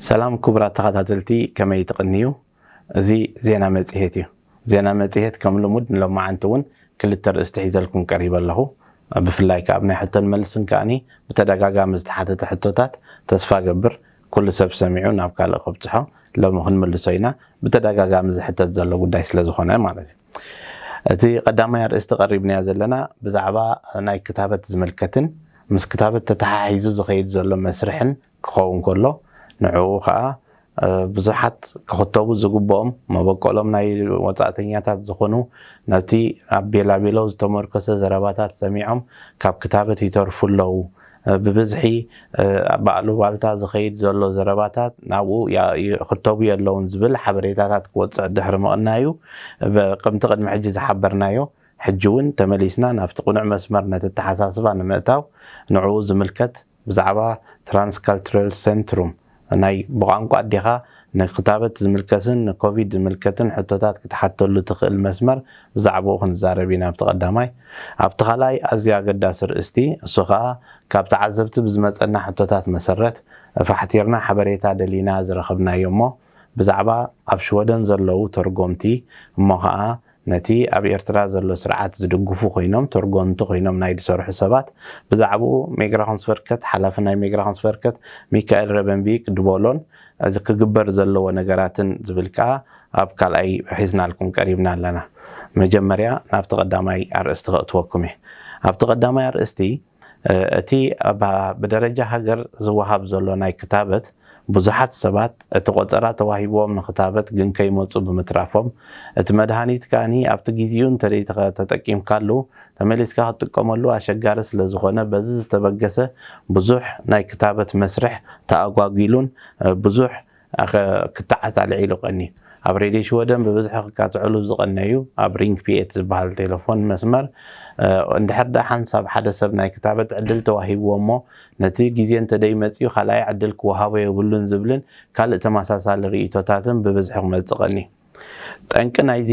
ሰላም ክቡራት ተኸታተልቲ፣ ከመይ ትቕንዩ? እዚ ዜና መጽሔት እዩ። ዜና መጽሔት ከም ልሙድ ንሎማዓንቲ እውን ክልተ ርእስቲ ሒዘልኩም ቀሪበ ኣለኹ። ብፍላይ ከኣ ኣብ ናይ ሕቶን መልስን ከኣኒ ብተደጋጋሚ ዝተሓተተ ሕቶታት፣ ተስፋ ገብር ኩሉ ሰብ ሰሚዑ ናብ ካልእ ከብጽሖ። ሎሚ ክንምልሶ ኢና፣ ብተደጋጋሚ ዝሕተት ዘሎ ጉዳይ ስለ ዝኾነ ማለት እዩ። እቲ ቀዳማይ ኣርእስቲ ቀሪብናዮ ዘለና ብዛዕባ ናይ ክታበት ዝምልከትን ምስ ክታበት ተተሓሒዙ ዝኸይድ ዘሎ መስርሕን ክኸውን ከሎ፣ ንዕኡ ኸኣ ብዙሓት ክኽተቡ ዝግብኦም፣ መበቆሎም ናይ ወጻእተኛታት ዝኾኑ፣ ነቲ ኣብ ቤላቤሎ ዝተመርኮሰ ዘረባታት ሰሚዖም ካብ ክታበት ይተርፉ ኣለዉ። ብብዝሒ ብኣሉባልታ ዝኸይድ ዘሎ ዘረባታት ናብኡ ይኽተቡ የለውን ዝብል ሓበሬታታት ክወጽዕ ድሕሪ ምቕናዩ፣ ከምቲ ቅድሚ ሕጂ ዝሓበርናዮ፣ ሕጂ እውን ተመሊስና ናብቲ ቅኑዕ መስመር ነቲ ኣተሓሳስባ ንምእታው፣ ንዕኡ ዝምልከት ብዛዕባ ትራንስካልቸራል ሴንትሩም፣ ናይ ብቋንቋ ኣዴኻ ንክታበት ዝምልከትን ንኮቪድ ዝምልከትን ሕቶታት ክትሓተሉ ትኽእል መስመር፣ ብዛዕባኡ ክንዛረብ ኢና። ኣብቲ ቀዳማይ። ኣብቲ ካልኣይ ኣዝዩ ኣገዳሲ ርእስቲ፣ እሱ ኸኣ ካብ ተዓዘብቲ ብዝመጸና ሕቶታት መሰረት ፋሕቲርና ሓበሬታ ደሊና ዝረኸብናዮ እሞ፣ ብዛዕባ ኣብ ሽወደን ዘለዉ ተርጎምቲ እሞ ኸኣ ነቲ ኣብ ኤርትራ ዘሎ ስርዓት ዝድግፉ ኮይኖም፣ ተርጎምቲ ኮይኖም ናይ ዝሰርሑ ሰባት፣ ብዛዕባኡ ሜግራኾንስቨርከት፣ ሓላፊ ናይ ሜግራኾንስቨርከት ሚካኤል ረበንቢክ ድቦሎን፣ እዚ ክግበር ዘለዎ ነገራትን ዝብል ከኣ ኣብ ካልኣይ ሒዝናልኩም ቀሪብና ኣለና። መጀመርያ ናብቲ ቀዳማይ ኣርእስቲ ከእትወኩም እየ። ኣብቲ ቀዳማይ ኣርእስቲ፣ እቲ ኣብ፣ ብደረጃ ሃገር ዝወሃብ ዘሎ ናይ ክታበት፣ ብዙሓት ሰባት እቲ ቆጸራ ተዋሂብዎም ንክታበት ግን ከይመጹ ብምትራፎም፣ እቲ መድሃኒት ከኣኒ ኣብቲ ግዜኡ እንተደይ ተኸ-፣ ተጠቂምካሉ፣ ተመሊስካ ክትጥቀመሉ ኣሸጋሪ ስለ ዝኾነ፣ በዚ ዝተበገሰ ብዙሕ ናይ ክታበት መስርሕ ተኣጓጒሉን፣ ብዙሕ ኣኸ-፣ ክትዓት ኣልዒሉ ቀንዩ። ኣብ ሬድዮ ሽወደን ብብዝሒ ክካትዕሉ ዝቐነዩ ኣብ ሪንግ ፒኤት ዝበሃል ቴሌፎን መስመር፣ እ፣ እንድሕር ደኣ ሓንሳብ ሓደ ሰብ ናይ ክታበት ዕድል ተዋሂብዎ እሞ፣ ነቲ ግዜ እንተደይመጽዩ ካልኣይ ዕድል ክወሃቦ የብሉን ዝብልን ካልእ ተመሳሳሊ ርእይቶታትን ብብዝሒ ክመጽእ ቀንዩ። ጠንቂ ናይዚ፣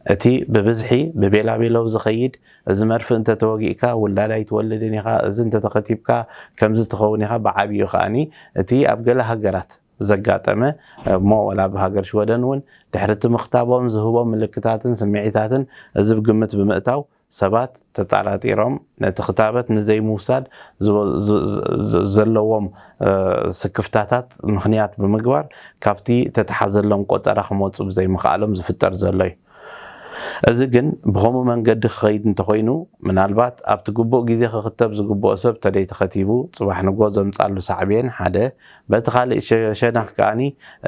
እቲ ብብዝሒ ብቤላቤለው ዝኸይድ፣ እዚ መርፍእ እንተተወጊእካ ውላድ ኣይትወልድን ኢኻ፣ እዚ እንተተኸቲብካ ከምዚ ትኸውን ኢኻ፣ ብዓቢኡ ከኣኒ እቲ ኣብ ገለ ሃገራት ዘጋጠመ፣ እሞ ወላ ኣብ ሃገር ሽወደን እውን ድሕሪ እቲ ምኽታቦም ዝህቦም ምልክታትን ስምዒታትን እዚ ብግምት ብምእታው ሰባት ተጠራጢሮም ነቲ ክታበት ንዘይምውሳድ ዝወ-፣ ዝ-፣ ዝ-፣ ዝ-፣ ዘለዎም፣ እ፣ ስክፍታታት ምኽንያት ብምግባር ካብቲ ተተሓዘሎም ቆጸራ ክመጹ ብዘይምኽኣሎም ዝፍጠር ዘሎ እዩ። እዚ ግን ብኸምኡ መንገዲ ክኸይድ እንተኾይኑ፣ ምናልባት ኣብቲ ግቡእ ግዜ ክኽተብ ዝግብኦ ሰብ ተደይተኸቲቡ፣ ጽባሕ ንግሆ ዘምጻሉ ሳዕቤን ሓደ፣ በቲ ካልእ ሸ-፣ ሸነኽ ከኣኒ፣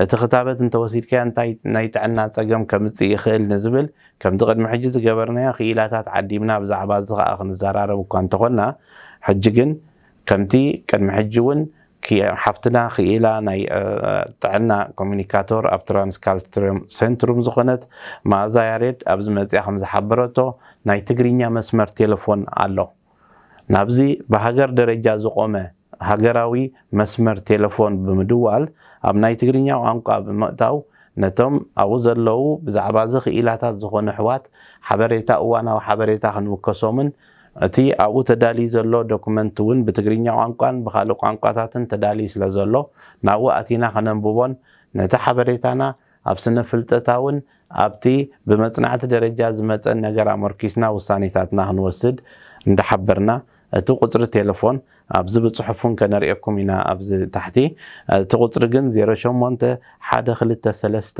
እቲ ክታበት እንተወሲድካዮ እንታይ ናይ ጥዕና ጸገም ከምጽእ ይኽእል ንዝብል፣ ከምቲ ቅድሚ ሕጂ ዝገበርናዮ ክኢላታት ዓዲምና ብዛዕባ እዚ ኸኣ ክንዘራረብ እኳ እንተኾንና፣ ሕጂ ግን ከምቲ ቅድሚ ሕጂ እውን ኪ-፣ ሓፍትና ክኢላ ናይ፣ እ፣ ጥዕና ኮሚኒካቶር ኣብ ትራንስካልቸራል ሴንትሩም ዝኾነት መኣዛ ያሬድ ኣብዚ መጺኣ ከም ዝሓበረቶ፣ ናይ ትግርኛ መስመር ቴሌፎን ኣሎ። ናብዚ ብሃገር ደረጃ ዝቖመ ሃገራዊ መስመር ቴሌፎን ብምድዋል፣ ኣብ ናይ ትግርኛ ቋንቋ ብምእታው፣ ነቶም ኣብኡ ዘለዉ ብዛዕባ እዚ ክኢላታት ዝኾኑ ኣሕዋት ሓበሬታ፣ እዋናዊ ሓበሬታ ክንውከሶምን፣ እቲ ኣብኡ ተዳልዩ ዘሎ ዶኩመንት እውን ብትግርኛ ቋንቋን ብኻልእ ቋንቋታትን ተዳልዩ ስለ ዘሎ፣ ናብኡ ኣቲና ከነንብቦን፣ ነቲ ሓበሬታና ኣብ ስነ ፍልጠታውን ኣብቲ ብመጽናዕቲ ደረጃ ዝመጸን ነገር ኣመርኪስና ውሳኔታትና ክንወስድ እንዳሓበርና፣ እቲ ቁጽሪ ቴሌፎን ኣብዚ ብጽሑፍ እውን ከነርእየኩም ኢና ኣብዚ ታሕቲ። እቲ ቁጽሪ ግን ዜሮ ሸሞንተ ሓደ ክልተ ሰለስተ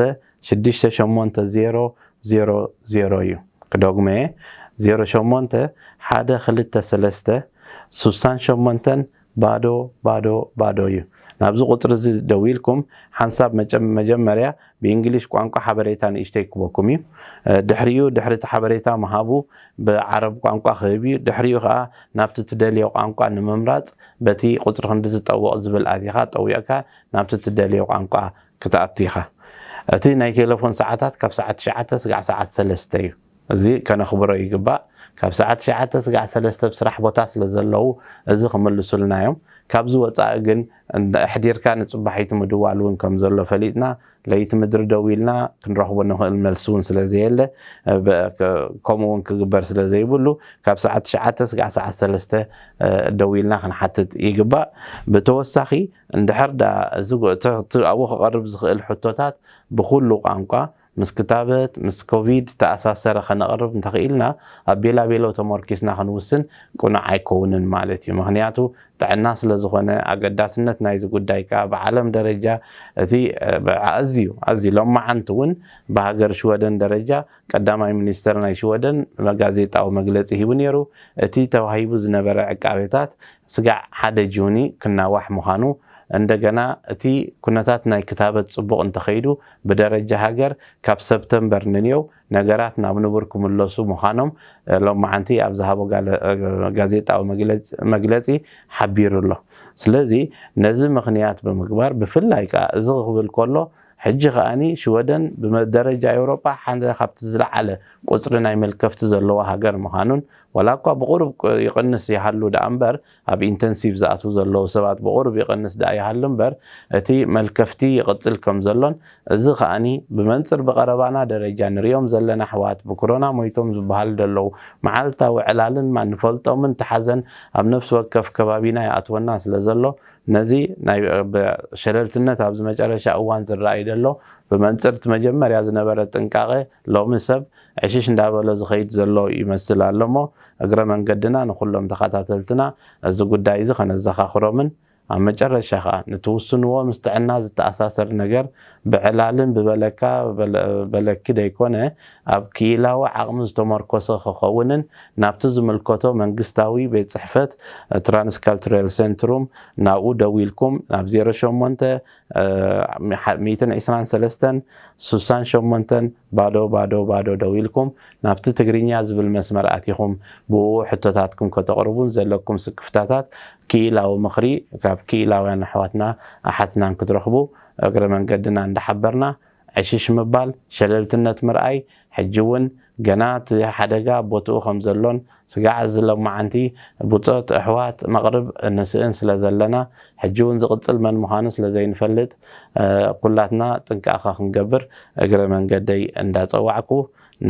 ሽዱሽተ ሸሞንተ ዜሮ ዜሮ ዜሮ እዩ። ክደግሞ እየ፣ ዜሮ ሸሞንተ ሓደ ክልተ ሰለስተ ሱሳን ሸሞንተን ባዶ፣ ባዶ፣ ባዶ እዩ። ናብዚ ቁጽሪ እዚ ደዊልኩም ሓንሳብ መጨ-፣ መጀመርያ ብእንግሊሽ ቋንቋ ሓበሬታ ንእሽተይ ክበኩም እዩ። እ፣ ድሕሪኡ፣ ድሕሪ እቲ ሓበሬታ ምሃቡ ብዓረብ ቋንቋ ክህብ እዩ። ድሕሪኡ ከኣ ናብቲ ትደልዮ ቋንቋ ንምምራጽ በቲ ቁጽሪ ክንዲ ዝጠውቕ ዝብል ኣቲኻ ጠዊቕካ ናብቲ ትደልዮ ቋንቋ ክትኣቱ ኢኻ። እቲ ናይ ቴሌፎን ሰዓታት ካብ ሰዓት ትሽዓተ ስጋዕ ሰዓት ሰለስተ እዩ። እዚ ከነኽብሮ ይግባእ። ካብ ሰዓት ትሽዓተ ስጋዕ ሰለስተ ኣብ ስራሕ ቦታ ስለ ዘለዉ እዚ ክምልሱልና እዮም። ካብዚ ወፃኢ ግን ኣሕዲርካ ንፅባሒቲ ምድዋል እውን ከም ዘሎ ፈሊጥና፣ ለይቲ ምድሪ ደው ኢልና ክንረኽቦ ንኽእል መልሲ እውን ስለ ዘየለ፣ ከምኡ እውን ክግበር ስለ ዘይብሉ፣ ካብ ሰዓት ትሽዓተ ስጋዕ ሰዓት ሰለስተ ደው ኢልና ክንሓትት ይግባእ። ብተወሳኺ፣ እንድሕር ዳ እዚ ኣብኡ ክቐርብ ዝኽእል ሕቶታት ብኩሉ ቋንቋ፣ ምስ ክታበት፣ ምስ ኮቪድ ተኣሳሰረ ከነቕርብ እንተኽኢልና፣ ኣብ ቤላቤሎ ተመርኪስና ክንውስን ቅኑዕ ኣይከውንን ማለት እዩ። ምኽንያቱ፣ ጥዕና ስለ ዝኾነ፣ ኣገዳስነት ናይዚ ጉዳይ ከኣ ብዓለም ደረጃ እቲ ኣዝዩ ኣዝዩ ሎማዓንቲ እውን ብሃገር ሽወደን ደረጃ ቀዳማይ ሚኒስተር ናይ ሽወደን ጋዜጣዊ መግለጺ ሂቡ ነይሩ። እቲ ተዋሂቡ ዝነበረ ዕቃቤታት ስጋዕ ሓደ ጁኒ ክናዋሕ ምዃኑ፣ እንደገና እቲ ኩነታት ናይ ክታበት ጽቡቕ እንተኸይዱ፣ ብደረጃ ሃገር ካብ ሰብተምበር ንንየው ነገራት ናብ ንቡር ክምለሱ ምዃኖም ሎማዓንቲ ኣብ ዝሃቦ ጋዜጣዊ መግለጺ ሓቢሩ ኣሎ። ስለዚ ነዚ ምኽንያት ብምግባር፣ ብፍላይ ከኣ እዚ ክብል ከሎ፣ ሕጂ ከኣኒ ሽወደን ብደረጃ ኤውሮጳ ሓደ ካብቲ ዝለዓለ ቁጽሪ ናይ መልከፍቲ ዘለዋ ሃገር ምዃኑን፣ ዋላ እኳ ብቑሩብ ይቕንስ ይሃሉ ደኣ እምበር፣ ኣብ ኢንተንሲቭ ዝኣትዉ ዘለዉ ሰባት ብቑሩብ ይቕንስ ደኣ ይሃሉ እምበር፣ እቲ መልከፍቲ ይቕጽል ከም ዘሎን፣ እዚ ከኣኒ ብመንጽር ብቐረባና ደረጃ ንሪኦም ዘለና ኣሕዋት፣ ብኮሮና ሞይቶም ዝበሃሉ ዘለዉ፣ መዓልታዊ ዕላልን ማ ንፈልጦምን ተሓዘን ኣብ ነፍሲ ወከፍ ከባቢና ይኣትወና ስለ ዘሎ፣ ነዚ ናይ ሸለልትነት ኣብዚ መጨረሻ እዋን ዝረኣይ ዘሎ፣ ብመንጽር እቲ መጀመርያ ዝነበረ ጥንቃቐ፣ ሎሚ ሰብ ዕሽሽ እንዳበሎ ዝኸይድ ዘሎ ይመስል ኣሎ እሞ፣ እግረ መንገድና ንኹሎም ተኸታተልትና እዚ ጉዳይ እዚ ከነዘኻኽሮምን፣ ኣብ መጨረሻ ኸኣ ንትውስንዎ ምስ ጥዕና ዝተኣሳሰር ነገር ብዕላልን ብበለካ በለኪ ደይኮነ፣ ኣብ ክኢላዊ ዓቕሚ ዝተመርኮሰ ክኸውንን፣ ናብቲ ዝምልከቶ መንግስታዊ ቤት ጽሕፈት ትራንስካልቸራል ሴንትሩም ናብኡ ደዊልኩም ናብ ዜሮ ሸሞንተ ሚእትን ዕስራን ሰለስተን ስሳን ሸሞንተን ባዶ ባዶ ባዶ ደዊልኩም ናብቲ ትግርኛ ዝብል መስመር ኣቲኹም ብኡ ሕቶታትኩም ከተቕርቡን ዘለኩም ስክፍታታት ክኢላዊ ምኽሪ ካብ ክኢላውያን ኣሕዋትና ኣሓትናን ክትረኽቡ እግረ መንገድና እንዳሓበርና ዕሽሽ ምባል ሸለልትነት ምርኣይ ሕጂ እውን ገና እቲ ሓደጋ ቦትኡ ከም ዘሎን ስጋዕ እዚ ሎማዓንቲ ብጾት ኣሕዋት መቕርብ ንስእን ስለ ዘለና ሕጂ እውን ዝቕጽል መን ምዃኑ ስለ ዘይንፈልጥ ኩላትና ጥንቃቐ ክንገብር እግረ መንገደይ እንዳጸዋዕኩ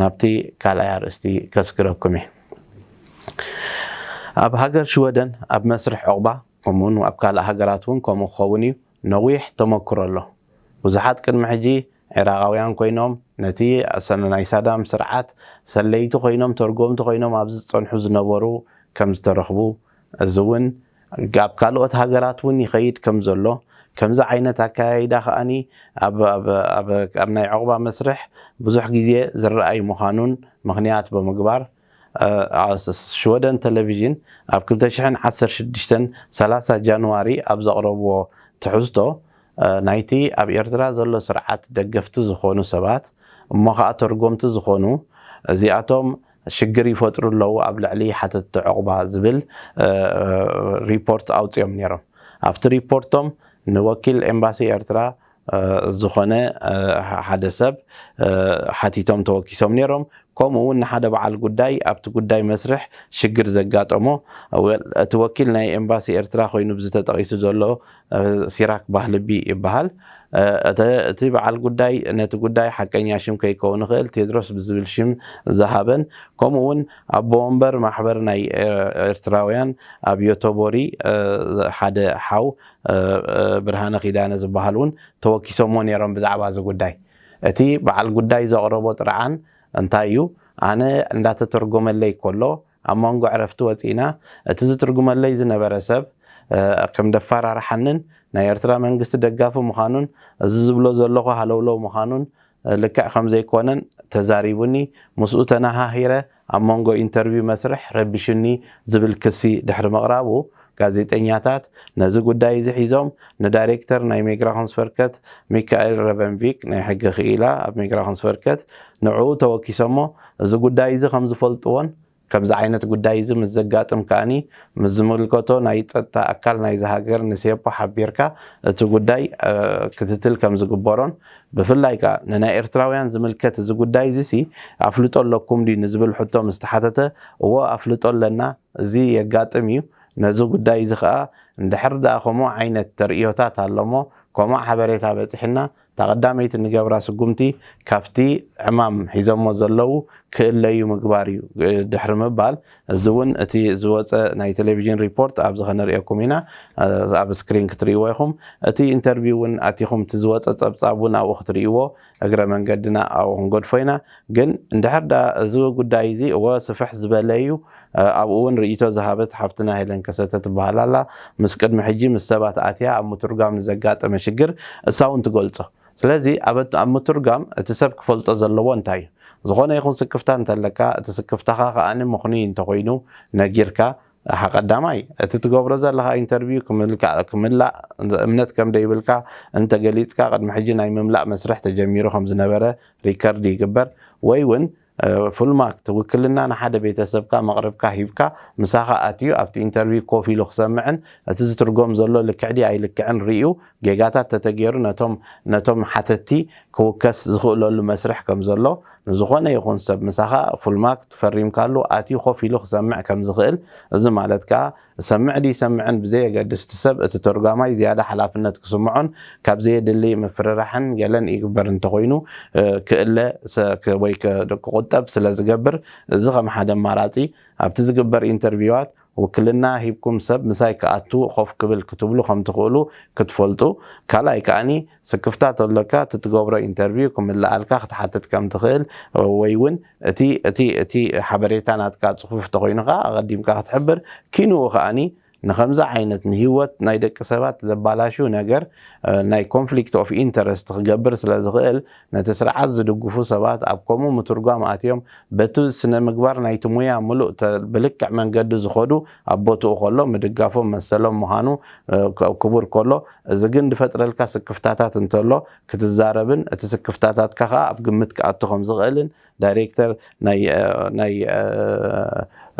ናብቲ ካልኣይ ኣርእስቲ ከስግረኩም እየ። ኣብ ሃገር ሽወደን ኣብ መስርሕ ዕቑባ ከምኡውን ኣብ ካልእ ሃገራት እውን ከምኡ ክኸውን እዩ። ነዊሕ ተመክሮ ኣሎ። ብዙሓት ቅድሚ ሕጂ ዒራቓውያን ኮይኖም ነቲ ናይ ሳዳም ስርዓት ሰለይቲ ኮይኖም ተርጎምቲ ኮይኖም ኣብ ዝጸንሑ ዝነበሩ ከም ዝተረኽቡ፣ እዚ እውን ኣብ ካልኦት ሃገራት እውን ይኸይድ ከም ዘሎ፣ ከምዚ ዓይነት ኣካያይዳ ከኣኒ ኣብ ናይ ዕቑባ መስርሕ ብዙሕ ግዜ ዝረኣይ ምዃኑን ምኽንያት ብምግባር ሽወደን ቴሌቪዥን ኣብ ክልተ ሽሕን ዓሰርተ ሽዱሽተን ሰላሳ ጃንዋሪ ኣብ ዘቕረብዎ ትሕዝቶ ናይቲ ኣብ ኤርትራ ዘሎ ስርዓት ደገፍቲ ዝኾኑ ሰባት እሞ ኸዓ ተርጎምቲ ዝኾኑ እዚኣቶም ሽግር ይፈጥሩ ኣለዉ ኣብ ልዕሊ ሓተትቲ ዕቑባ ዝብል ሪፖርት ኣውፅኦም ነይሮም። ኣብቲ ሪፖርቶም ንወኪል ኤምባሲ ኤርትራ ዝኾነ ሓደ ሰብ ሓቲቶም ተወኪሶም ነይሮም። ከምኡ እውን ንሓደ በዓል ጉዳይ ኣብቲ ጉዳይ መስርሕ ሽግር ዘጋጠሞ እቲ ወኪል ናይ ኤምባሲ ኤርትራ ኮይኑ ብዝተጠቒሱ ዘሎ ሲራክ ባህልቢ ይበሃል። እቲ በዓል ጉዳይ ነቲ ጉዳይ ሓቀኛ ሽም ከይከውን ይኽእል ቴድሮስ ብዝብል ሽም ዝሃበን ከምኡ እውን ኣቦ ወንበር ማሕበር ናይ ኤርትራውያን ኣብ ዮቶቦሪ ሓደ ሓው ብርሃነ ኪዳነ ዝበሃል እውን ተወኪሶሞ ነይሮም ብዛዕባ እዚ ጉዳይ። እቲ በዓል ጉዳይ ዘቕረቦ ጥርዓን እንታይ እዩ? ኣነ እንዳተተርጎመለይ ከሎ ኣብ መንጎ ዕረፍቲ ወፂእና እቲ ዝትርጉመለይ ዝነበረ ሰብ ከም ደፋራርሓንን ናይ ኤርትራ መንግስቲ ደጋፊ ምዃኑን እዚ ዝብሎ ዘለኹ ሃለውለው ምዃኑን ልክዕ ከም ዘይኮነን ተዛሪቡኒ። ምስኡ ተነሃሂረ ኣብ መንጎ ኢንተርቪው መስርሕ ረቢሹኒ ዝብል ክሲ ድሕሪ ምቕራቡ ጋዜጠኛታት ነዚ ጉዳይ እዚ ሒዞም ንዳይሬክተር ናይ ሚግራሾንስቨርከት ሚካኤል ረቨንቪክ ናይ ሕጊ ክኢላ ኣብ ሚግራሾንስቨርከት ንዕኡ ተወኪሶሞ እዚ ጉዳይ እዚ ከም ዝፈልጥዎን ከምዚ ዓይነት ጉዳይ እዚ ምስ ዘጋጥም ከኣኒ ምስ ዝምልከቶ ናይ ጸጥታ ኣካል ናይዚ ሃገር ንሴፖ ሓቢርካ እቲ ጉዳይ ክትትል ከም ዝግበሮን ብፍላይ ከኣ ንናይ ኤርትራውያን ዝምልከት እዚ ጉዳይ እዚ ሲ ኣፍልጦ ኣለኩም ድዩ ንዝብል ሕቶ ምስ ተሓተተ እዎ ኣፍልጦ ኣለና እዚ የጋጥም እዩ ነዚ ጉዳይ እዚ ከኣ እንድሕር ደኣ ከምኡ ዓይነት ተርእዮታት ኣሎ እሞ፣ ከምኡ ሓበሬታ በጺሕና፣ እታ ቀዳመይቲ ንገብራ ስጉምቲ ካብቲ ዕማም ሒዞሞ ዘለዉ ክእለዩ ምግባር እዩ፣ እ፣ ድሕሪ ምባል፣ እዚ እውን እቲ ዝወጸ ናይ ቴሌቪዥን ሪፖርት ኣብዚ ከነርእየኩም ኢና፣ እ፣ ኣብ ስክሪን ክትርእይዎ ኢኹም። እቲ ኢንተርቪው እውን ኣቲኹም እቲ ዝወጸ ጸብጻብ እውን ኣብኡ ክትርእይዎ እግረ መንገድና ኣብኡ ክንገድፎ ኢና። ግን እንድሕር ደኣ እዚ ጉዳይ እዚ እወ ስፍሕ ዝበለ እዩ፣ እ፣ ኣብኡ እውን ርእይቶ ዝሃበት ሓፍትና ሄለን ከሰተ ትበሃል ኣላ። ምስ ቅድሚ ሕጂ ምስ ሰባት ኣትያ ኣብ ምትርጓም ንዘጋጠመ ሽግር እሳ እውን ትገልጾ። ስለዚ ኣብ፣ ኣብ ምትርጓም እቲ ሰብ ክፈልጦ ዘለዎ እንታይ እዩ? ዝኾነ ይኹን ስክፍታ እንተለካ፣ እቲ ስክፍታኻ ከኣ ምኽኑይ እንተኾይኑ ነጊርካ፣ ኣሓ፣ ቀዳማይ፣ እቲ ትገብሮ ዘለኻ ኢንተርቪው ክምልካ-፣ ክምላእ እምነት ከም ደይብልካ እንተገሊጽካ፣ ቅድሚ ሕጂ ናይ ምምላእ መስርሕ ተጀሚሩ ከም ዝነበረ ሪከርድ ይግበር። ወይ እውን፣ እ፣ ፉልማክት፣ ውክልና ንሓደ ቤተሰብካ መቕርብካ ሂብካ፣ ምሳኻ ኣትዩ ኣብቲ ኢንተርቪው ኮፍ ኢሉ ክሰምዕን እቲ ዝትርጎም ዘሎ ልክዕ ድዩ ኣይልክዕን ርእዩ፣ ጌጋታት ተተገይሩ ነቶም፣ ነቶም ሓተትቲ ክውከስ ዝኽእለሉ መስርሕ ከም ዘሎ፣ ንዝኾነ ይኹን ሰብ ምሳኻ ፉልማክት ፈሪምካሉ ኣትዩ ኮፍ ኢሉ ክሰምዕ ከም ዝኽእል፣ እዚ ማለት ከኣ ዝሰምዕ ድዩ ይሰምዕን ብዘየገድስ እቲ ሰብ፣ እቲ ተርጓማይ ዝያዳ ሓላፍነት ክስምዖን ካብ ዘየድሊ ምፍርራሕን ገለን ይግበር እንተኾይኑ፣ እ፣ ክእለ ሰ-፣ ክ-፣ ወይ ክ-፣ ክቑጠብ ስለ ዝገብር፣ እዚ ከም ሓደ ኣማራጺ ኣብቲ ዝግበር ኢንተርቪዋት ውክልና ሂብኩም ሰብ ምሳይ ክኣቱ ኮፍ ክብል ክትብሉ ከም ትኽእሉ ክትፈልጡ። ካልኣይ ከኣኒ ስክፍታ ተሎካ እቲ ትገብሮ ኢንተርቪው ክምልኣልካ ክትሓትት ከም ትኽእል ወይ እውን እቲ፣ እቲ፣ እቲ ሓበሬታ ናትካ ጽፉፍ ተኾይኑ ከኣ ኣቐዲምካ ክትሕብር። ኪንኡ ከኣኒ ንኸምዚ ዓይነት ንህይወት ናይ ደቂ ሰባት ዘባላሹ ነገር፣ እ፣ ናይ ኮንፍሊክት ኦፍ ኢንተረስት ክገብር ስለ ዝኽእል፣ ነቲ ስርዓት ዝድግፉ ሰባት ኣብ ከምኡ ምትርጓም ኣትዮም በቲ ስነ ምግባር ናይቲ ሙያ ምሉእ ተ-፣ ብልክዕ መንገዲ ዝኸዱ ኣብ ቦትኡ ከሎ ምድጋፎም መሰሎም ምዃኑ፣ እ፣ ክ-፣ ክቡር ከሎ፣ እዚ ግን ዝፈጥረልካ ስክፍታታት እንተሎ ክትዛረብን እቲ ስክፍታታትካ ከኣ ኣብ ግምት ክኣቱ ከም ዝኽእልን ዳይሬክተር ናይ፣ እ፣ ናይ፣ እ፣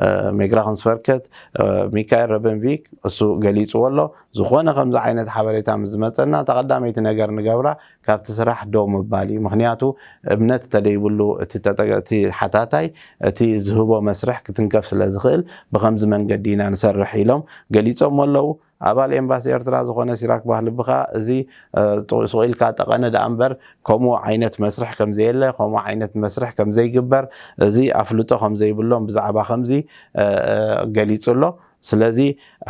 እ፣ ሜግራኹንስቨርከት፣ እ፣ ሚካኤል ረበንቪክ እሱ ገሊጽዎ ኣሎ። ዝኾነ ከምዚ ዓይነት ሓበሬታ ምስ ዝመጸና፣ እታ ቀዳመይቲ ነገር ንገብራ ካብቲ ስራሕ ደው ምባል እዩ። ምኽንያቱ እምነት ተደይብሉ እቲ ተጠ-፣ እቲ ሓታታይ እቲ ዝህቦ መስርሕ ክትንከፍ ስለ ዝኽእል፣ ብኸምዚ መንገዲ ኢና ንሰርሕ ኢሎም ገሊጾም ኣለዉ። ኣባል ኤምባሲ ኤርትራ ዝኾነ ሲራክ ባህልቢ ኸኣ እዚ፣ እ፣ ጥ-፣ ስቕ ኢልካ ጠቐነ ደኣ እምበር፣ ከምኡ ዓይነት መስርሕ ከም ዘየለ፣ ከምኡ ዓይነት መስርሕ ከም ዘይግበር፣ እዚ ኣፍልጦ ከም ዘይብሎም ብዛዕባ ከምዚ፣ እ፣ እ፣ ገሊጹ ኣሎ። ስለዚ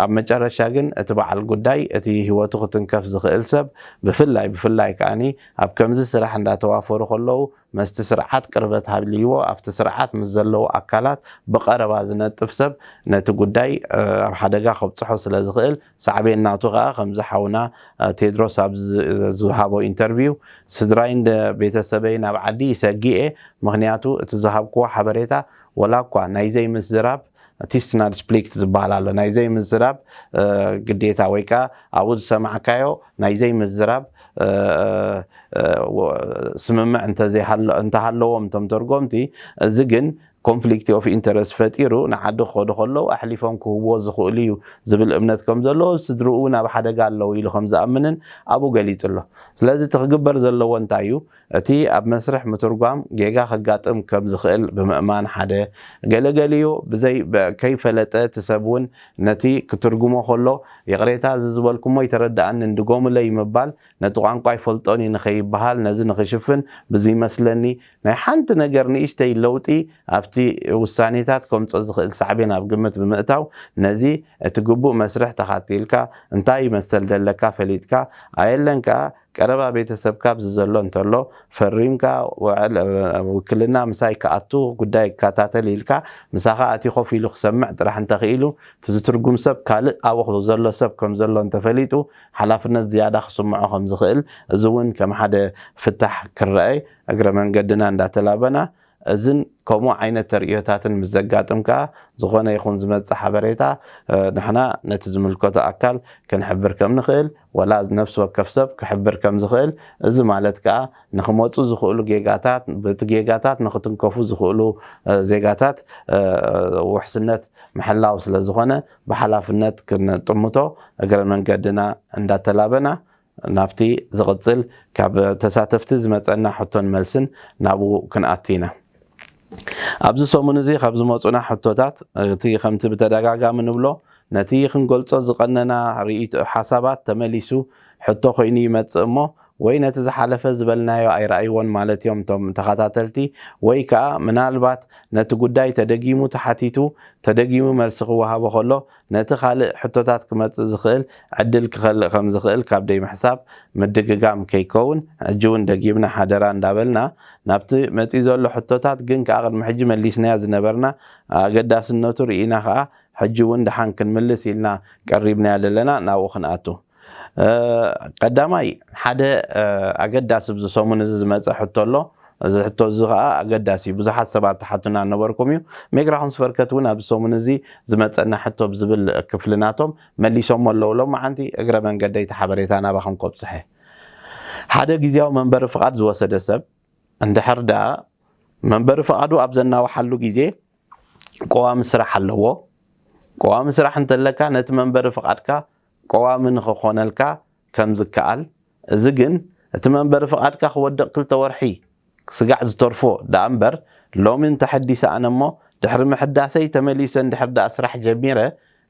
ኣብ መጨረሻ ግን እቲ በዓል ጉዳይ፣ እቲ ህይወቱ ክትንከፍ ዝኽእል ሰብ፣ ብፍላይ፣ ብፍላይ ከኣኒ ኣብ ከምዚ ስራሕ እንዳተዋፈሩ ከለዉ፣ መስቲ ስርዓት ቅርበት ሃልይዎ፣ ኣብቲ ስርዓት ምስ ዘለዉ ኣካላት ብቐረባ ዝነጥፍ ሰብ ነቲ ጉዳይ፣ እ፣ ኣብ ሓደጋ ከብጽሖ ስለ ዝኽእል፣ ሳዕቤን ናቱ ከኣ ከምዚ ሓውና፣ እ፣ ቴድሮስ ኣብ ዝ-፣ ዝሃቦ ኢንተርቪው፣ ስድራይን ደ-፣ ቤተሰበይን ኣብ ዓዲ ይሰጊ እየ፣ ምኽንያቱ እቲ ዝሃብክዎ ሓበሬታ ወላ እኳ ናይ ዘይምዝራብ፣ ቲስትናድ ስፕሊክት ዝበሃል ኣሎ፣ ናይ ዘይምዝራብ፣ እ፣ ግዴታ ወይ ከኣ ኣብኡ ዝሰማዕካዮ ናይ ዘይምዝራብ፣ እ፣ እ፣ ወ-፣ ስምምዕ እንተዘይሃሎ-፣ እንተሃለዎም እቶም ተርጎምቲ፣ እዚ ግን ኮንፍሊክት ኦፍ ኢንተረስት ፈጢሩ ንዓዲ ክኸዱ ከለዉ ኣሕሊፎም ክህብዎ ዝኽእሉ እዩ ዝብል እምነት ከም ዘለዎ፣ ስድርኡ እውን ኣብ ሓደጋ ኣለዉ ኢሉ ከም ዝኣምንን ኣብኡ ገሊጹ ኣሎ። ስለዚ እቲ ክግበር ዘለዎ እንታይ እዩ? እቲ ኣብ መስርሕ ምትርጓም ጌጋ ከጋጥም ከም ዝኽእል ብምእማን ሓደ፣ ገለገሊኡ ብዘይ-፣ በ-፣ ከይፈለጠ እቲ ሰብ እውን ነቲ ክትርጉሞ ከሎ፣ ይቕሬታ፣ እዚ ዝበልኩሞ ኣይተረድኣንን፣ ድገሙለይ ምባል፣ ነቲ ቋንቋ ኣይፈልጦን እዩ ንኸይበሃል፣ ነዚ ንኽሽፍን ብዝይመስለኒ ናይ ሓንቲ ነገር ንእሽተይ ለውጢ ኣብቲ ውሳኔታት ከምጾ ዝኽእል ሳዕቤን ኣብ ግምት ብምእታው፣ ነዚ እቲ ግቡእ መስርሕ ተኻቲልካ፣ እንታይ ይመሰል ደለካ ፈሊጥካ፣ ኣየለን ከኣ ቀረባ ቤተሰብካ ኣብዚ ዘሎ እንተሎ፣ ፈሪምካ፣ ውዕል፣ እ፣ ውክልና ምሳይ ክኣቱ፣ ጉዳይ ይከታተል ኢልካ፣ ምሳኻ ኣትዩ ኮፍ ኢሉ ክሰምዕ ጥራሕ እንተኽኢሉ፣ እቲ ዝትርጉም ሰብ ካልእ ኣብኡ ዘሎ ሰብ ከም ዘሎ እንተፈሊጡ፣ ሓላፍነት ዝያዳ ክስምዖ ከም ዝኽእል፣ እዚ እውን ከም ሓደ ፍታሕ ክረኣይ እግረ መንገድና እንዳተላበና፣ እዝን ከምኡ ዓይነት ተርእዮታትን ምስ ዘጋጥም ከኣ፣ ዝኾነ ይኹን ዝመጽእ ሓበሬታ፣ እ፣ ንሕና ነቲ ዝምልከቶ ኣካል ክንሕብር ከም ንኽእል፣ ወላ ነፍሲ ወከፍ ሰብ ክሕብር ከም ዝኽእል፣ እዚ ማለት ከኣ ንኽመጹ ዝኽእሉ ጌጋታት፣ በቲ ጌጋታት ንኽትንከፉ ዝኽእሉ፣ እ፣ ዜጋታት፣ እ፣ ውሕስነት ምሕላው ስለ ዝኾነ፣ ብሓላፍነት ክንጥምቶ እግረ መንገድና እንዳተላበና፣ ናብቲ ዝቕጽል ካብ ተሳተፍቲ ዝመጸና ሕቶን መልስን ናብኡ ክንኣቱ ኢና። ኣብዚ ሰሙን እዚ ካብ ዝመጹና ሕቶታት፣ እቲ ከምቲ ብተደጋጋሚ ንብሎ፣ ነቲ ክንገልጾ ዝቐነና ርእይቶ ሓሳባት ተመሊሱ ሕቶ ኮይኑ ይመጽእ እሞ ወይ ነቲ ዝሓለፈ ዝበልናዮ ኣይረኣይዎን ማለት እዮም እቶም ተኸታተልቲ፣ ወይ ከኣ ምናልባት ነቲ ጉዳይ ተደጊሙ ተሓቲቱ ተደጊሙ መልሲ ክወሃቦ ከሎ ነቲ ካልእ ሕቶታት ክመጽእ ዝኽእል ዕድል ክኸልእ ከም ዝኽእል ካብ ደይ ምሕሳብ ምድግጋም ከይከውን ሕጂ እውን ደጊምና ሓደራ እንዳበልና ናብቲ መጺእ ዘሎ ሕቶታት ግን ከኣ ቅድሚ ሕጂ መሊስናዮ ዝነበርና ኣገዳስነቱ ርኢና ከኣ ሕጂ እውን ደሓን ክንምልስ ኢልና ቀሪብናዮ ዘለና ናብኡ ክንኣቱ። ቀዳማይ ሓደ ኣገዳሲ ኣብዚ ሰሙን እዚ ዝመፀ ሕቶ ኣሎ። እዚ ሕቶ እዚ ከዓ ኣገዳሲ እዩ። ብዙሓት ሰባት ትሓቱና ነበርኩም እዩ። ሜግራኹም ስፈርከት እውን ኣብዚ ሰሙን እዚ ዝመፀና ሕቶ ብዝብል ክፍሊ ናቶም መሊሶሞ ኣለዉ። ሎማዓንቲ እግረ መንገደይቲ ሓበሬታ ናባኹም ከብፅሐ። ሓደ ግዜያዊ መንበሪ ፍቓድ ዝወሰደ ሰብ እንድሕር ደኣ መንበሪ ፍቓዱ ኣብ ዘናውሓሉ ግዜ ቀዋሚ ስራሕ ኣለዎ። ቀዋሚ ስራሕ እንተለካ ነቲ መንበሪ ፍቓድካ ቀዋሚ ንኽኾነልካ ከም ዝከኣል፣ እዚ ግን እቲ መንበሪ ፍቓድካ ክወድቕ ክልተ ወርሒ ስጋዕ ዝተርፎ ደኣ እምበር ሎሚ እንተሐዲሰ ኣነ እሞ ድሕሪ ምሕዳሰይ ተመሊሰ እንድሕር ደኣ ስራሕ ጀሚረ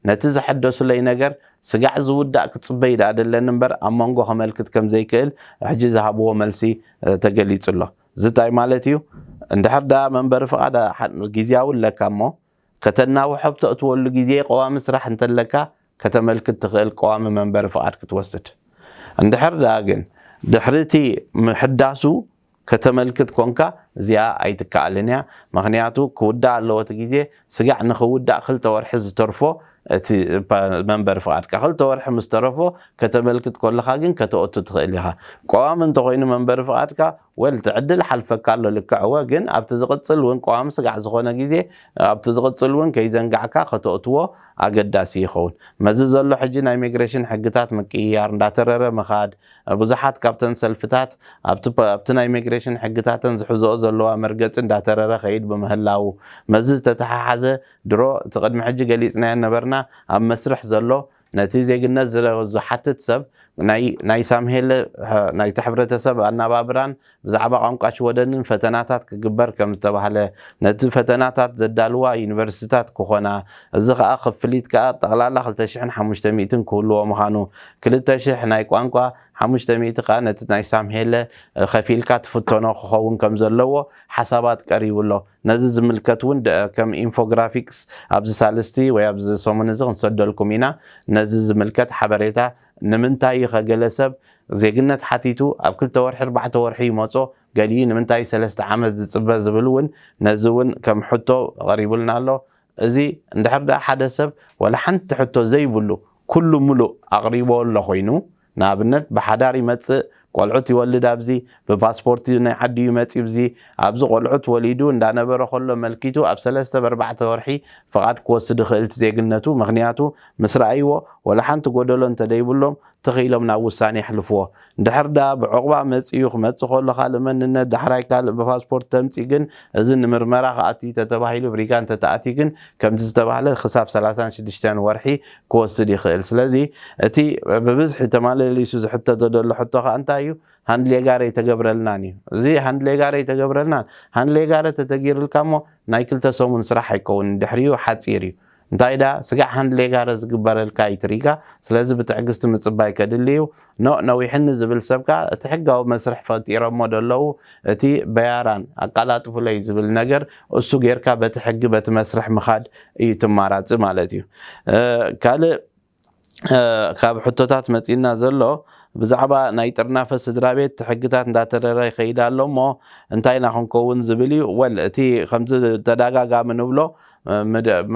ነቲ ዘሐደሱለይ ነገር ስጋዕ ዝውዳእ ክጽበይ ደኣ ደለኒ እምበር ኣብ መንጎ ከመልክት ከም ዘይክእል ሕጂ ዝሃብዎ መልሲ ተገሊጹ ኣሎ። እዚ እንታይ ማለት እዩ? እንድሕር ደኣ መንበሪ ፍቓድ ግዝያዊ ኣለካ እሞ ከተናውሖ ብተእትወሉ ግዜ ቀዋሚ ስራሕ እንተለካ ከተመልክት ትኽእል ቀዋሚ መንበሪ ፍቓድ ክትወስድ። እንድሕር ደኣ ግን ድሕሪ እቲ ምሕዳሱ ከተመልክት ኮንካ እዚኣ ኣይትከኣልን እያ። ምኽንያቱ ክውዳእ ኣለዎ እቲ ግዜ ስጋዕ ንኽውዳእ ክልተ ወርሒ ዝተርፎ እቲ መንበሪ ፍቓድካ ክልተ ወርሒ ምስ ተረፎ ከተመልክት ከለኻ ግን ከተኦቱ ትኽእል ኢኻ። ቀዋሚ እንተኾይኑ መንበሪ ፍቓድካ ወል እቲ ዕድል ሓልፈካ ኣሎ ልክዕ እወ ግን ኣብቲ ዝቕጽል እውን ቀዋሚ ስጋዕ ዝኾነ ግዜ ኣብቲ ዝቕጽል እውን ከይዘንጋዕካ ከተእትዎ ኣገዳሲ ይኸውን። መዚ ዘሎ ሕጂ ናይ ኢሚግሬሽን ሕግታት ምቅይያር እንዳተረረ ምኻድ ብዙሓት ካብተን ሰልፍታት ኣብቲ ናይ ኢሚግሬሽን ሕግታተን ዝሕዝኦ ዘለዋ መርገፂ እንዳተረረ ከይድ ብምህላው መዚ ዝተተሓሓዘ ድሮ እቲ ቅድሚ ሕጂ ገሊፅናዮ ነበርና ኣብ መስርሕ ዘሎ ነቲ ዜግነት ዝሓትት ሰብ ናይ ሳምሄለ ናይቲ ሕብረተሰብ ኣናባብራን ብዛዕባ ቋንቋ ሽወደንን ፈተናታት ክግበር ከም ዝተባህለ ነቲ ፈተናታት ዘዳልዋ ዩኒቨርሲቲታት ክኾና እዚ ከዓ ክፍሊት ከዓ ጠቕላላ ክልተ ሽሕን ሓሙሽተ ሚእትን ክህልዎ ምዃኑ ክልተ ሽሕ ናይ ቋንቋ ሓሙሽተ ሚእቲ ከዓ ነቲ ናይ ሳምሄለ ከፊልካ ትፍተኖ ክኸውን ከም ዘለዎ ሓሳባት ቀሪቡ ኣሎ። ነዚ ዝምልከት እውን ከም ኢንፎግራፊክስ ኣብዚ ሳልስቲ ወይ ኣብዚ ሰሙን እዚ ክንሰደልኩም ኢና። ነዚ ዝምልከት ሓበሬታ ንምንታይ ከገለ ሰብ ዜግነት ሓቲቱ ኣብ ክልተ ወርሒ ኣርባዕተ ወርሒ ይመጾ ገሊኡ ንምንታይ ሰለስተ ዓመት ዝጽበ ዝብል እውን ነዚ እውን ከም ሕቶ ቀሪቡልና ኣሎ። እዚ እንድሕር ደኣ ሓደ ሰብ ወላ ሓንቲ ሕቶ ዘይብሉ ኩሉ ሙሉእ ኣቕሪቦ ኣሎ ኮይኑ ንኣብነት ብሓዳር ይመጽእ ቆልዑት ይወልድ ኣብዚ ብፓስፖርት ናይ ዓዲ ይመጽ ኣብዚ ኣብዚ ቆልዑት ወሊዱ እንዳነበረ ከሎ መልኪቱ ኣብ ሰለስተ ብኣርባዕተ ወርሒ ፍቓድ ክወስድ ይኽእል እቲ ዜግነቱ ምኽንያቱ ምስ ረኣይዎ ወላ ሓንቲ ጎደሎ እንተደይብሎም ትኽ ኢሎም ናብ ውሳኔ የሕልፍዎ። እንድሕር ደኣ ብዕቑባ መጺኡ ክመጽእ ከሎ ካልእ መንነት ዳሕራይ ካልእ ብፓስፖርት ተምጺእ ግን እዚ ንምርመራ ክኣቱ እዩ ተተባሂሉ ብሪጋ እንተተኣትዩ ግን ከምቲ ዝተባህለ ክሳብ ሰላሳን ሽዱሽተን ወርሒ ክወስድ ይኽእል። ስለዚ እቲ ብብዝሒ ተማለሊሱ ዝሕተቶ ዘሎ ሕቶ ከኣ እንታይ እዩ? ሃንድሌጋር ኣይተገብረልናን እዩ። እዚ ሃንድሌጋር ኣይተገብረልናን ሃንድሌጋር ተተጊርልካ እሞ ናይ ክልተ ሰሙን ስራሕ ኣይከውንን ድሕሪኡ ሓፂር እዩ። እንታይ ዳ ስጋዕ ሃንድሌጋረ ዝግበረልካ ይትሪጋ ስለዚ ብትዕግስቲ ምፅባይ ከድሊ እዩ። ኖ ነዊሕኒ ዝብል ሰብካ እቲ ሕጋዊ መስርሕ ፈጢሮሞ ደለዉ እቲ በያራን ኣቃላጥፉለይ ዝብል ነገር እሱ ጌርካ በቲ ሕጊ በቲ መስርሕ ምኻድ እዩ ትማራፂ ማለት እዩ። ካልእ ካብ ሕቶታት መፂና ዘሎ ብዛዕባ ናይ ጥርናፈ ስድራ ቤት ሕግታት እንዳተረረ ይኸይድ ኣሎ እሞ እንታይ ኢና ክንከውን ዝብል እዩ። ወል እቲ ከምዚ ተደጋጋሚ ንብሎ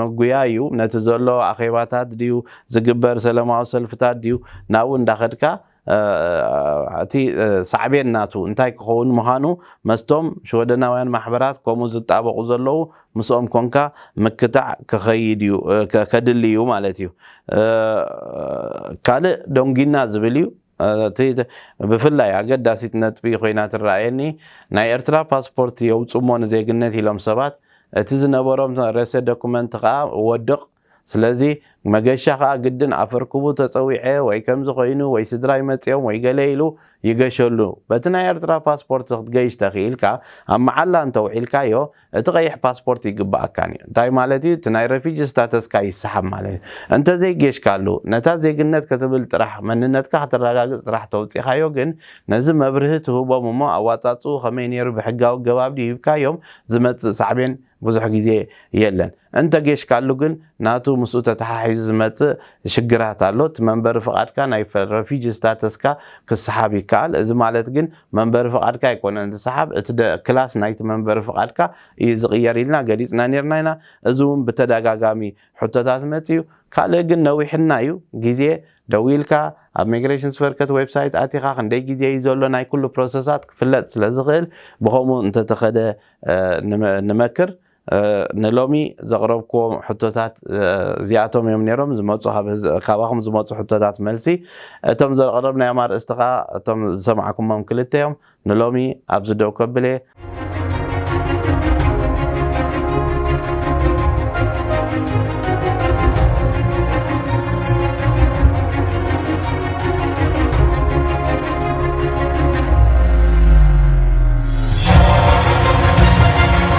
መጉያ እዩ። ነቲ ዘሎ ኣኼባታት ድዩ ዝግበር ሰለማዊ ሰልፍታት ድዩ ናብኡ እንዳኸድካ እቲ ሳዕቤን ናቱ እንታይ ክኸውን ምዃኑ መስቶም ሽወደናውያን ማሕበራት ከምኡ ዝጣበቑ ዘለዉ ምስኦም ኮንካ ምክታዕ ክኸይድ እዩ ከድሊ እዩ ማለት እዩ። ካልእ ደንጊና ዝብል እዩ። ብፍላይ ኣገዳሲት ነጥቢ ኮይና ትረኣየኒ ናይ ኤርትራ ፓስፖርት የውፅሞ ንዜግነት ኢሎም ሰባት እቲ ዝነበሮም ሬሰ ዶኩመንት ከዓ ወድቕ ስለዚ መገሻ ከዓ ግድን ኣፈርክቡ ተፀዊዐ ወይ ከምዚ ኮይኑ ወይ ስድራይ መፂኦም ወይ ገለ ኢሉ ይገሸሉ። በቲ ናይ ኤርትራ ፓስፖርት ክትገይሽ ተኽኢልካ ኣብ መዓላ እንተውዒልካዮ እቲ ቀይሕ ፓስፖርት ይግባኣካን እዩ። እንታይ ማለት እዩ? እቲ ናይ ረፊጂ ስታተስካ ይሰሓብ ማለት እዩ። እንተዘይጌሽካሉ ነታ ዜግነት ክትብል ጥራሕ መንነትካ ከተረጋግፅ ጥራሕ ተውፂኻዮ ግን ነዚ መብርሂ ትህቦም እሞ ኣዋፃፅኡ ከመይ ነይሩ ብሕጋዊ ገባብ ድዩ ሂብካዮም ዝመፅእ ሳዕቤን ብዙሕ ግዜ የለን። እንተ ጌሽካሉ ግን ናቱ ምስኡ ተተሓሒዙ ዝመፅእ ሽግራት ኣሎ። እቲ መንበሪ ፍቓድካ ናይ ፈ- ረፊጂ ስታተስካ ክሰሓብ ይከኣል። እዚ ማለት ግን መንበሪ ፍቓድካ ኣይኮነን ዝሰሓብ፣ እቲ ደ- ክላስ ናይቲ መንበሪ ፍቓድካ እዩ ዝቕየር ኢልና ገሊፅና ነርና ኢና። እዚ እውን ብተደጋጋሚ ሕቶታት መፅዩ። ካልእ ግን ነዊሕና እዩ ግዜ ደዊልካ ኣብ ሚግሬሽን ስፈርከት ዌብሳይት ኣቲኻ ክንደይ ግዜ እዩ ዘሎ ናይ ኩሉ ፕሮሰሳት ክፍለጥ ስለ ዝኽእል ብኸምኡ እንተተኸደ ንመክር። ንሎሚ ዘቕረብክዎም ሕቶታት እዚኣቶም እዮም ነይሮም ዝመፁ። ካባኹም ዝመፁ ሕቶታት መልሲ እቶም ዘቕረብናዮም ኣርእስቲ ከዓ እቶም ዝሰማዕኩሞም ክልተ እዮም። ንሎሚ ኣብዚ ደው ከብል እየ።